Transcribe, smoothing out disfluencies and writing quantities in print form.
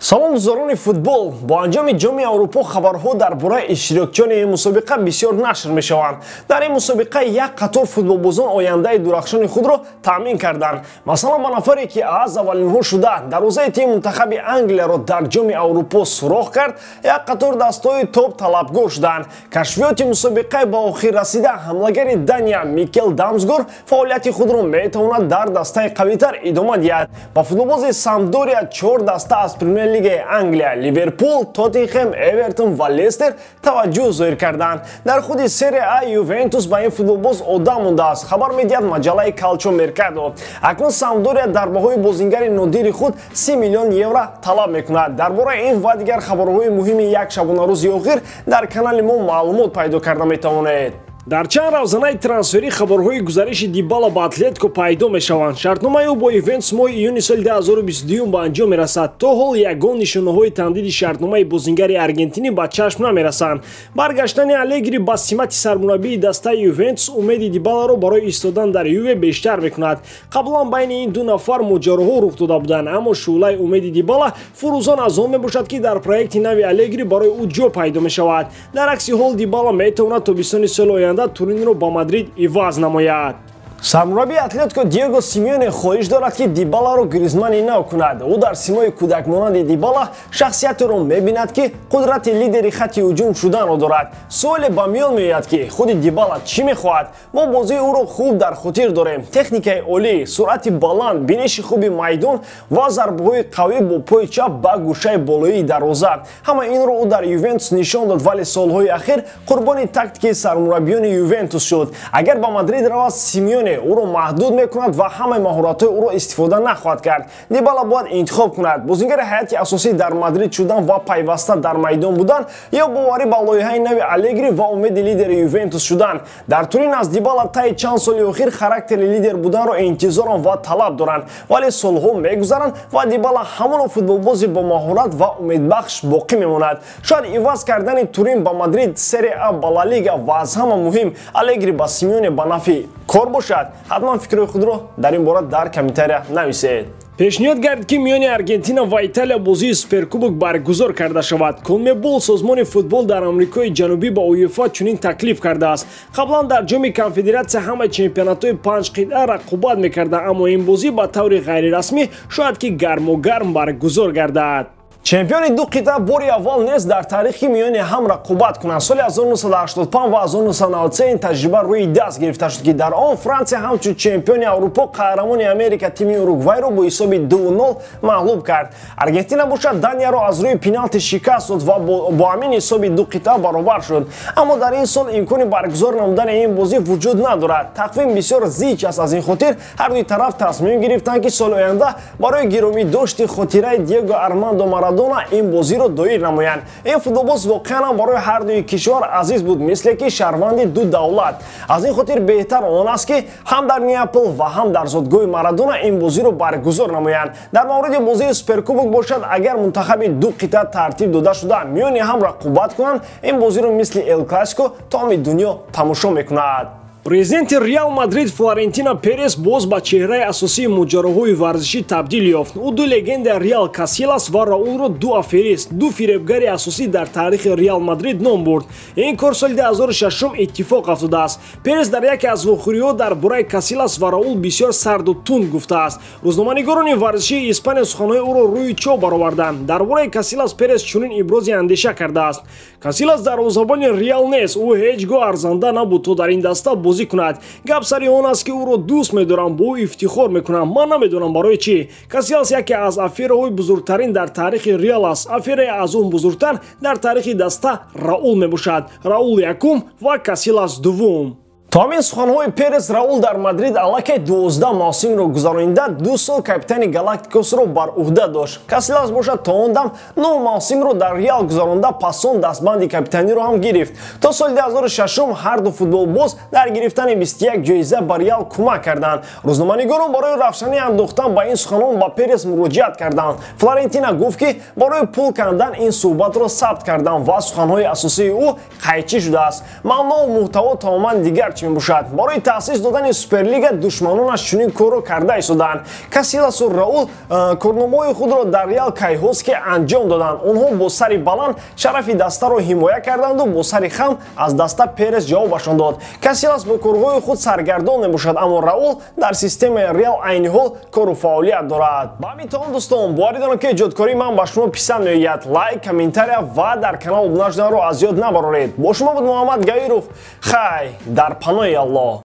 Салом дӯстдорони футбол. Бо анҷоми Ҷоми Аврупо хабарҳо дар бораи иштирокчиёни ин мусобиқа бисёр нашр мешаванд. Дар ин мусобиқа як қатор футболбозон ояндаи дурахшони худро таъмин карданд. Масалан, ба нафаре ки аз аввалинҳо шуда дарвозаи тими мунтахаби Англияро дар Ҷоми Аврупо сурох кард, як қатор дастҳои топ талабгор шуданд. Кашфиёти мусобиқаи ба охир расида ҳамлагари Дания Микел Дамсгор фаъолияти худро метавонад дар дастаи қавитар идома диҳад. Ба футболбози Самдория 4 даста аз Премер Лигаи Англия, Ливерпул, Тоттенхэм, Эвертон ва Лестер таваҷҷӯҳ зоҳир карданд. Дар худи Серия А Ювентус ба ин футболбоз одам мондааст, хабар медиҳад маҷаллаи Калчо Меркадо. Акнун Самдория дар баҳои бозингари нодири худ 30 миллион евро талаб мекунад. Дар бораи ин ва дигар хабарҳои муҳими як шабонарӯзи охир дар канали мо маълумот пайдо карда метавонед. Дар чанд равзанаи трансферӣ хабарҳои гузариши Дибала ба Атлетико пайдо мешаванд. Шартномаи ӯ бо Ювентус моҳи июни соли 2022 ба анҷом мерасад. То ҳол ягон нишонаҳои тамдиди шартномаи бозингари аргентинӣ ба чашм намерасанд. Баргаштани Алегри ба симати сармураббии дастаи Ювентус умеди Дибаларо барои истодан дар Юве бештар мекунад. Қаблан байни ин ду нафар моҷароҳо рух дода буданд, аммо шӯълаи умеди Дибала фурӯзон аз он мебошад, ки дар проекти нави Алегри барои ӯ ҷо пайдо мешавад. Дар акси ҳол Дибала метавонад тобистони соли оянда Туринро ба Мадрид иваз намояд. Сармураббии Атлетико Диего Симеоне хоҳиш дорад, ки Дибаларо Гризмани нав кунад. Ӯ дар симои кӯдакмонанди Дибала шахсиятеро мебинад, ки қудрати лидери хатти ҳуҷум шуданро дорад. Суоле ба миён меояд, ки худи Дибала чӣ мехоҳад? Мо бозии ӯро хуб дар хотир дорем. Техникаи олӣ, суръати баланд, биниши хуби майдон ва зарбаҳои қавӣ бо пои чап ба гӯшаи болоии дарвоза. Ҳама инро ӯ дар Ювентус нишон дод, вале солҳои ахир қурбони тактикаи сармураббиёни Ювентус шуд. Агар ба Мадрид равад, Симеоне ӯро маҳдуд мекунад ва ҳамаи маҳоратҳои ӯро истифода нахоҳад кард. Дибала бояд интихоб кунад: бозингари ҳайати асосӣ дар Мадрид шудан ва пайваста дар майдон будан ё боварӣ ба лоиҳаи нави Алегри ва умеди лидери Ювентус шудан. Дар Турин аз Дибала таи чанд соли охир характери лидер буданро интизоранд ва талаб доранд, вале солҳо мегузаранд ва Дибала ҳамоно футболбози бо маҳорат ва умедбахш боқӣ мемонад. Шояд иваз кардани Турин ба Мадрид, Серия А ба Ла Лига ва аз ҳама муҳим Алегри ба Симеоне ба нафъи кор бошад. Ҳатман фикрҳои худро дар ин бора дар комментария нависед. Пешниҳод гардид, ки миёни Аргентина ва Италия бозии Суперкубок баргузор карда шавад. Конмебол, созмони футбол дар Амрикои Ҷанубӣ, ба УЕФА чунин таклиф кардааст. Қаблан дар Ҷоми Конфедератсия ҳамаи чемпионатҳои 5 қитъа рақобат мекарданд, аммо ин бозӣ ба таври ғайрирасмӣ шояд ки гарму гарм баргузор гардад. Чемпиони ду қитъа бори аввал нест дар таърихи миёни ҳам рақобат кунанд. Соли 1985 ва 1993 ин таҷриба рӯи даст гирифта шуд, ки дар он Франсия ҳамчун чемпиони Аврупо қаҳрамони Америка тими Уругвайро бо ҳисоби 2-0 мағлуб кард. Аргентина бошад Данияро аз рӯи пеналти шикаст дод ва бо ҳамин ҳисоби ду қитъа баробар шуд. Аммо дар ин сол имкони баргузор намудани ин бозӣ вуҷуд надорад. Тақвим бисёр зич аст, аз ин хотир ҳар дуи тараф тасмим гирифтанд, ки соли оянда барои гиромӣ дошти хотираи Диего Армандо Марадона ин бозиро доир намоянд. Ин футболбоз воқеан ҳам барои ҳар дуи кишвар азиз буд, мисле ки шаҳрванди ду давлат. Аз ин хотир беҳтар он аст, ки ҳам дар Неапол ва ҳам дар зодгоҳи Марадона ин бозиро баргузор намоянд. Дар мавриди бозии Суперкубок бошад, агар мунтахаби ду қитъа тартиб дода шуда миёни ҳам рақобат кунанд, ин бозиро мисли Эл Классико тамоми дунё тамошо мекунад. Президенти Реал Мадрид Флорентино Перес боз ба чеҳраи асосии моҷароҳои варзишӣ табдил ёфт. Ӯ ду легендаи Реал Касилас ва Раулро ду аферист, ду фиребгари асосӣ дар таърихи Реал Мадрид ном бурд. Ин кор соли 2006 иттифоқ афтодааст. Перес дар яке аз вохӯриҳо дар бораи Касилас ва Раул бисёр сарду тунд гуфтааст. Рӯзноманигорони варзишии Испания суханҳои ӯро рӯи чоп бароварданд. Дар бораи Касилас Перес чунин ибрози андеша кардааст: Касилас дарвозабони Реал нест, ӯ ҳеҷ гоҳ арзанда набуд то дар ин даста бозӣ кунад. Гап сари он аст, ки ӯро дӯст медорам, бо ӯ ифтихор мекунам. Ман намедонам барои чӣ. Касилас яке аз афераҳои бузургтарин дар таърихи Реал аст. Афераи аз он бузургтар дар таърихи даста Раул мебошад. Раул якум ва Касилас дуввум. То ҳамин суханҳои Перес Раул дар Мадрид аллакай 12 мавсимро гузаронида, 2 сол капитани Галактикосро бар уҳда дошт. Касилас бошад то он дам 9 мавсимро дар Реал гузаронда, пас он дастбанди капитаниро ҳам гирифт. То соли 2006 ҳар ду футболбоз дар гирифтани 21 ҷоиза ба Реал кӯмак карданд. Рӯзноманигорон барои равшанӣ андохтан ба ин суханон ба Перес муроҷиат карданд. Флорентина гуфт, ки барои пул кандан ин суҳбатро сабт карданд ва суханҳои асосии ӯ қайчӣ шудааст. Маънову муҳтаво тамоман дигар чӣ мебошад. Барои таъсис додани Суперлига душманонаш чунин корро карда истоданд. Касиласу Раул корномаҳои худро дар Реал кайҳост ки анҷом доданд. Онҳо бо сари баланд шарафи дастаро ҳимоя карданду бо сари хам аз даста Перес ҷавобашон дод. Касилас бо корҳои худ саргардон мебошад, аммо Раул дар системаи Реал айни ҳол кору фаъолият дорад. Ба ҳамин тамом, дӯстон, боварӣ дорам, ки эҷодкории ман ба шумо писанд меояд. Лайк, комментария ва дар канал обуна шуданро аз ёд набароред. Бо шумо буд Муҳаммад Гаиров. Хай, дар паноҳи Аллоҳ.